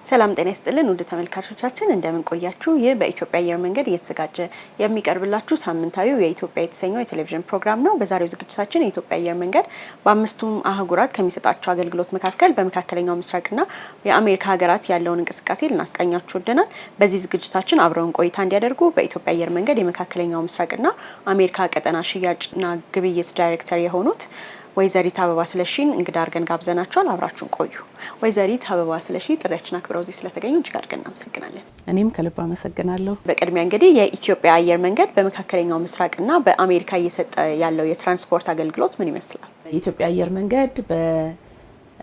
ሰላም ጤና ይስጥልን ውድ ተመልካቾቻችን፣ እንደምን ቆያችሁ? ይህ በኢትዮጵያ አየር መንገድ እየተዘጋጀ የሚቀርብላችሁ ሳምንታዊው የኢትዮጵያ የተሰኘው የቴሌቪዥን ፕሮግራም ነው። በዛሬው ዝግጅታችን የኢትዮጵያ አየር መንገድ በአምስቱም አህጉራት ከሚሰጣቸው አገልግሎት መካከል በመካከለኛው ምስራቅና የአሜሪካ ሀገራት ያለውን እንቅስቃሴ ልናስቃኛችሁ ወደናል። በዚህ ዝግጅታችን አብረውን ቆይታ እንዲያደርጉ በኢትዮጵያ አየር መንገድ የመካከለኛው ምስራቅና አሜሪካ ቀጠና ሽያጭና ግብይት ዳይሬክተር የሆኑት ወይዘሪት አበባ ስለሺን እንግዳ አድርገን ጋብዘናቸዋል። አብራችሁን ቆዩ። ወይዘሪት አበባ ስለሺ ጥሪያችን አክብረው እዚህ ስለተገኙ እጅግ አድርገን እናመሰግናለን። እኔም ከልብ አመሰግናለሁ። በቅድሚያ እንግዲህ የኢትዮጵያ አየር መንገድ በመካከለኛው ምስራቅና በአሜሪካ እየሰጠ ያለው የትራንስፖርት አገልግሎት ምን ይመስላል? የኢትዮጵያ አየር መንገድ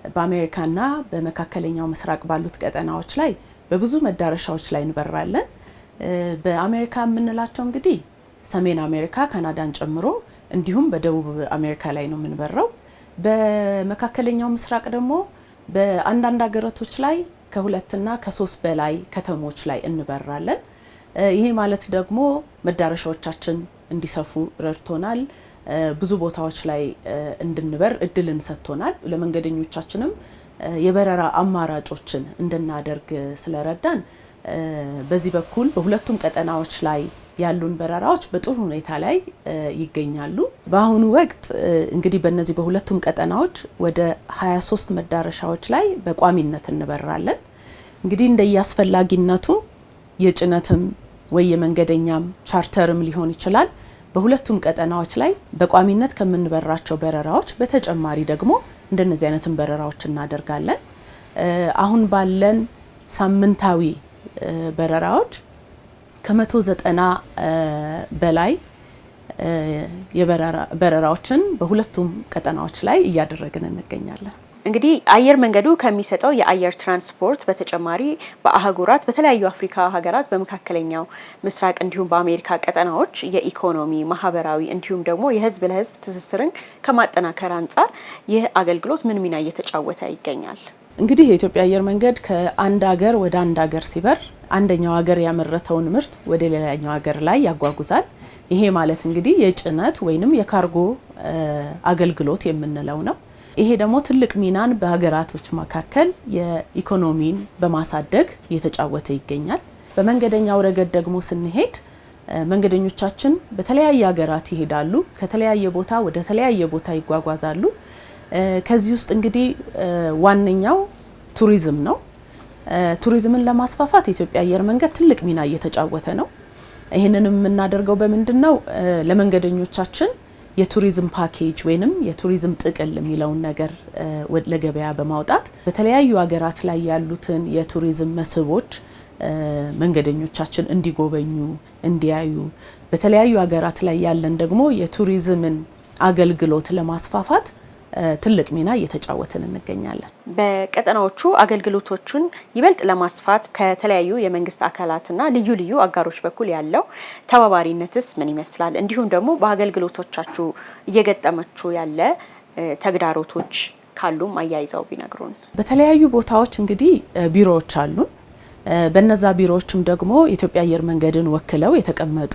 በአሜሪካና በመካከለኛው ምስራቅ ባሉት ቀጠናዎች ላይ በብዙ መዳረሻዎች ላይ እንበራለን። በአሜሪካ የምንላቸው እንግዲህ ሰሜን አሜሪካ ካናዳን ጨምሮ እንዲሁም በደቡብ አሜሪካ ላይ ነው የምንበረው። በመካከለኛው ምስራቅ ደግሞ በአንዳንድ ሀገራቶች ላይ ከሁለትና ከሶስት በላይ ከተሞች ላይ እንበራለን። ይሄ ማለት ደግሞ መዳረሻዎቻችን እንዲሰፉ ረድቶናል። ብዙ ቦታዎች ላይ እንድንበር እድልን ሰጥቶናል። ለመንገደኞቻችንም የበረራ አማራጮችን እንድናደርግ ስለረዳን በዚህ በኩል በሁለቱም ቀጠናዎች ላይ ያሉን በረራዎች በጥሩ ሁኔታ ላይ ይገኛሉ። በአሁኑ ወቅት እንግዲህ በእነዚህ በሁለቱም ቀጠናዎች ወደ 23 መዳረሻዎች ላይ በቋሚነት እንበራለን። እንግዲህ እንደየአስፈላጊነቱ የጭነትም ወይ የመንገደኛም charter ም ሊሆን ይችላል። በሁለቱም ቀጠናዎች ላይ በቋሚነት ከምንበራቸው በረራዎች በተጨማሪ ደግሞ እንደነዚህ አይነትን በረራዎች እናደርጋለን። አሁን ባለን ሳምንታዊ በረራዎች ከ190 በላይ በረራዎችን በሁለቱም ቀጠናዎች ላይ እያደረግን እንገኛለን። እንግዲህ አየር መንገዱ ከሚሰጠው የአየር ትራንስፖርት በተጨማሪ በአህጉራት በተለያዩ አፍሪካ ሀገራት፣ በመካከለኛው ምስራቅ እንዲሁም በአሜሪካ ቀጠናዎች የኢኮኖሚ፣ ማህበራዊ እንዲሁም ደግሞ የህዝብ ለህዝብ ትስስርን ከማጠናከር አንጻር ይህ አገልግሎት ምን ሚና እየተጫወተ ይገኛል? እንግዲህ የኢትዮጵያ አየር መንገድ ከአንድ ሀገር ወደ አንድ ሀገር ሲበር አንደኛው ሀገር ያመረተውን ምርት ወደ ሌላኛው ሀገር ላይ ያጓጉዛል። ይሄ ማለት እንግዲህ የጭነት ወይንም የካርጎ አገልግሎት የምንለው ነው። ይሄ ደግሞ ትልቅ ሚናን በሀገራቶች መካከል የኢኮኖሚን በማሳደግ እየተጫወተ ይገኛል። በመንገደኛው ረገድ ደግሞ ስንሄድ መንገደኞቻችን በተለያየ ሀገራት ይሄዳሉ። ከተለያየ ቦታ ወደ ተለያየ ቦታ ይጓጓዛሉ። ከዚህ ውስጥ እንግዲህ ዋነኛው ቱሪዝም ነው። ቱሪዝምን ለማስፋፋት የኢትዮጵያ አየር መንገድ ትልቅ ሚና እየተጫወተ ነው። ይህንንም የምናደርገው በምንድን ነው? ለመንገደኞቻችን የቱሪዝም ፓኬጅ ወይንም የቱሪዝም ጥቅል የሚለውን ነገር ለገበያ በማውጣት በተለያዩ ሀገራት ላይ ያሉትን የቱሪዝም መስህቦች መንገደኞቻችን እንዲጎበኙ፣ እንዲያዩ፣ በተለያዩ ሀገራት ላይ ያለን ደግሞ የቱሪዝምን አገልግሎት ለማስፋፋት ትልቅ ሚና እየተጫወትን እንገኛለን። በቀጠናዎቹ አገልግሎቶቹን ይበልጥ ለማስፋት ከተለያዩ የመንግስት አካላትና ልዩ ልዩ አጋሮች በኩል ያለው ተባባሪነትስ ምን ይመስላል? እንዲሁም ደግሞ በአገልግሎቶቻችሁ እየገጠመችሁ ያለ ተግዳሮቶች ካሉም አያይዘው ቢነግሩን። በተለያዩ ቦታዎች እንግዲህ ቢሮዎች አሉን። በነዛ ቢሮዎችም ደግሞ የኢትዮጵያ አየር መንገድን ወክለው የተቀመጡ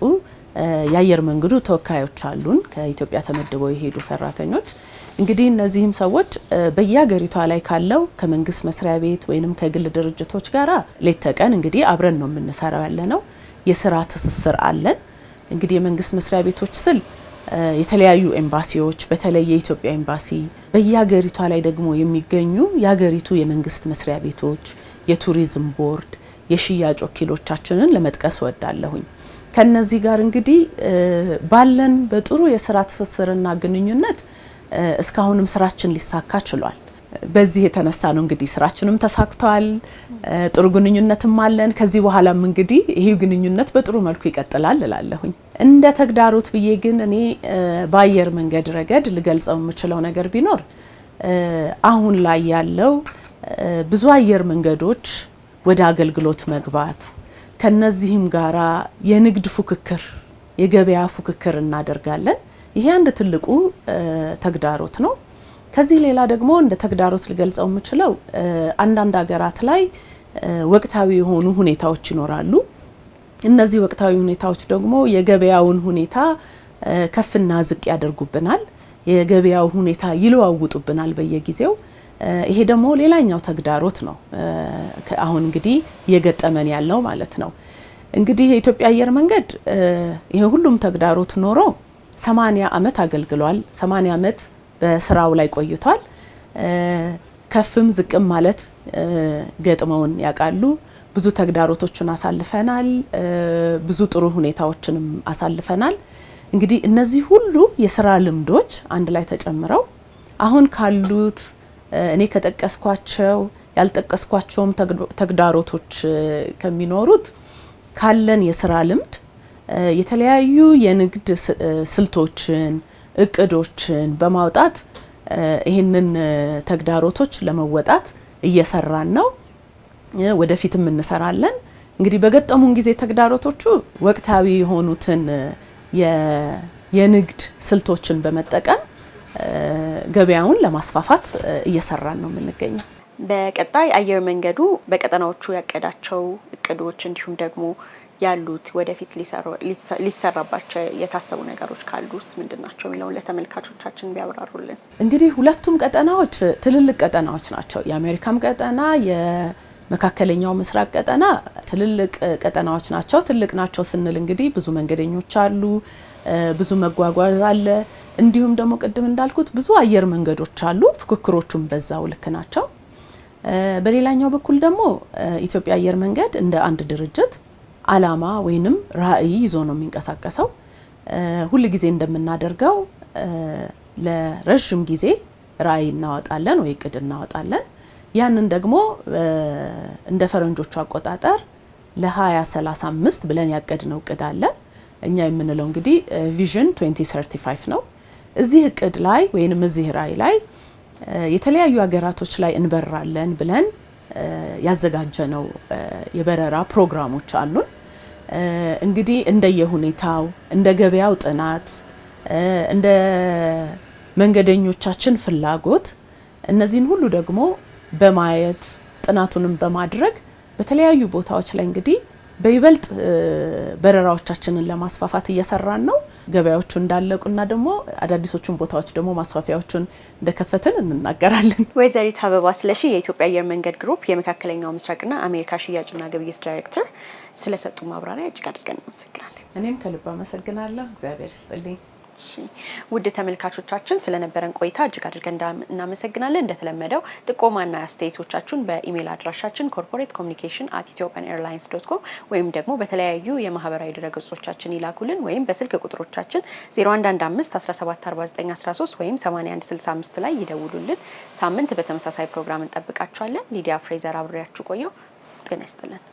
የአየር መንገዱ ተወካዮች አሉን፣ ከኢትዮጵያ ተመድበው የሄዱ ሰራተኞች። እንግዲህ እነዚህም ሰዎች በየሀገሪቷ ላይ ካለው ከመንግስት መስሪያ ቤት ወይንም ከግል ድርጅቶች ጋር ሌት ተቀን እንግዲህ አብረን ነው የምንሰራው ያለ ነው። የስራ ትስስር አለን። እንግዲህ የመንግስት መስሪያ ቤቶች ስል የተለያዩ ኤምባሲዎች፣ በተለይ የኢትዮጵያ ኤምባሲ፣ በየሀገሪቷ ላይ ደግሞ የሚገኙ የሀገሪቱ የመንግስት መስሪያ ቤቶች፣ የቱሪዝም ቦርድ፣ የሽያጭ ወኪሎቻችንን ለመጥቀስ እወዳለሁኝ። ከነዚህ ጋር እንግዲህ ባለን በጥሩ የስራ ትስስርና ግንኙነት እስካሁንም ስራችን ሊሳካ ችሏል። በዚህ የተነሳ ነው እንግዲህ ስራችንም ተሳክቷል፣ ጥሩ ግንኙነትም አለን። ከዚህ በኋላም እንግዲህ ይሄ ግንኙነት በጥሩ መልኩ ይቀጥላል እላለሁኝ። እንደ ተግዳሮት ብዬ ግን እኔ በአየር መንገድ ረገድ ልገልጸው የምችለው ነገር ቢኖር አሁን ላይ ያለው ብዙ አየር መንገዶች ወደ አገልግሎት መግባት፣ ከነዚህም ጋራ የንግድ ፉክክር፣ የገበያ ፉክክር እናደርጋለን። ይሄ አንድ ትልቁ ተግዳሮት ነው። ከዚህ ሌላ ደግሞ እንደ ተግዳሮት ልገልጸው የምችለው አንዳንድ ሀገራት ላይ ወቅታዊ የሆኑ ሁኔታዎች ይኖራሉ። እነዚህ ወቅታዊ ሁኔታዎች ደግሞ የገበያውን ሁኔታ ከፍና ዝቅ ያደርጉብናል። የገበያው ሁኔታ ይለዋውጡብናል በየጊዜው። ይሄ ደግሞ ሌላኛው ተግዳሮት ነው አሁን እንግዲህ እየገጠመን ያለው ማለት ነው። እንግዲህ የኢትዮጵያ አየር መንገድ ይሄ ሁሉም ተግዳሮት ኖሮ 80 ዓመት አገልግሏል። 80 ዓመት በስራው ላይ ቆይቷል። ከፍም ዝቅም ማለት ገጥመውን ያውቃሉ። ብዙ ተግዳሮቶችን አሳልፈናል። ብዙ ጥሩ ሁኔታዎችንም አሳልፈናል። እንግዲህ እነዚህ ሁሉ የስራ ልምዶች አንድ ላይ ተጨምረው አሁን ካሉት እኔ ከጠቀስኳቸው ያልጠቀስኳቸውም ተግዳሮቶች ከሚኖሩት ካለን የስራ ልምድ የተለያዩ የንግድ ስልቶችን፣ እቅዶችን በማውጣት ይህንን ተግዳሮቶች ለመወጣት እየሰራን ነው። ወደፊትም እንሰራለን። እንግዲህ በገጠሙን ጊዜ ተግዳሮቶቹ ወቅታዊ የሆኑትን የንግድ ስልቶችን በመጠቀም ገበያውን ለማስፋፋት እየሰራን ነው የምንገኘው። በቀጣይ አየር መንገዱ በቀጠናዎቹ ያቀዳቸው እቅዶች እንዲሁም ደግሞ ያሉት ወደፊት ሊሰራባቸው የታሰቡ ነገሮች ካሉስ ምንድን ናቸው የሚለውን ለተመልካቾቻችን ቢያብራሩልን። እንግዲህ ሁለቱም ቀጠናዎች ትልልቅ ቀጠናዎች ናቸው። የአሜሪካም ቀጠና፣ የመካከለኛው ምስራቅ ቀጠና ትልልቅ ቀጠናዎች ናቸው። ትልቅ ናቸው ስንል እንግዲህ ብዙ መንገደኞች አሉ፣ ብዙ መጓጓዝ አለ። እንዲሁም ደግሞ ቅድም እንዳልኩት ብዙ አየር መንገዶች አሉ። ፉክክሮቹም በዛው ልክ ናቸው። በሌላኛው በኩል ደግሞ ኢትዮጵያ አየር መንገድ እንደ አንድ ድርጅት አላማ ወይንም ራዕይ ይዞ ነው የሚንቀሳቀሰው። ሁል ጊዜ እንደምናደርገው ለረዥም ጊዜ ራዕይ እናወጣለን ወይ እቅድ እናወጣለን። ያንን ደግሞ እንደ ፈረንጆቹ አቆጣጠር ለ2035 ብለን ያቀድነው እቅድ አለ። እኛ የምንለው እንግዲህ Vision 2035 ነው። እዚህ እቅድ ላይ ወይንም እዚህ ራዕይ ላይ የተለያዩ ሀገራቶች ላይ እንበራለን ብለን ያዘጋጀነው የበረራ ፕሮግራሞች አሉን። እንግዲህ እንደየሁኔታው፣ እንደ ገበያው ጥናት፣ እንደ መንገደኞቻችን ፍላጎት እነዚህን ሁሉ ደግሞ በማየት ጥናቱንም በማድረግ በተለያዩ ቦታዎች ላይ እንግዲህ በይበልጥ በረራዎቻችንን ለማስፋፋት እየሰራን ነው። ገበያዎቹ እንዳለቁና ደግሞ አዳዲሶቹን ቦታዎች ደግሞ ማስፋፊያዎቹን እንደከፈትን እንናገራለን። ወይዘሪት አበባ ስለሺ የኢትዮጵያ አየር መንገድ ግሩፕ የመካከለኛው ምስራቅና አሜሪካ ሽያጭና ግብይት ዳይሬክተር ስለሰጡ ማብራሪያ እጅግ አድርገን እናመሰግናለን። እኔም ከልብ አመሰግናለሁ። እግዚአብሔር ይስጥልኝ። ውድ ተመልካቾቻችን ስለነበረን ቆይታ እጅግ አድርገን እናመሰግናለን። እንደተለመደው ጥቆማና አስተያየቶቻችሁን በኢሜይል አድራሻችን corporatecommunication@ethiopianairlines.com ወይም ደግሞ በተለያዩ የማህበራዊ ድረገጾቻችን ይላኩልን ወይም በስልክ ቁጥሮቻችን 0115 174913 ወይም 8165 ላይ ይደውሉልን። ሳምንት በተመሳሳይ ፕሮግራም እንጠብቃችኋለን። ሊዲያ ፍሬዘር አብሬያችሁ ቆየው። ጤና ይስጥልን።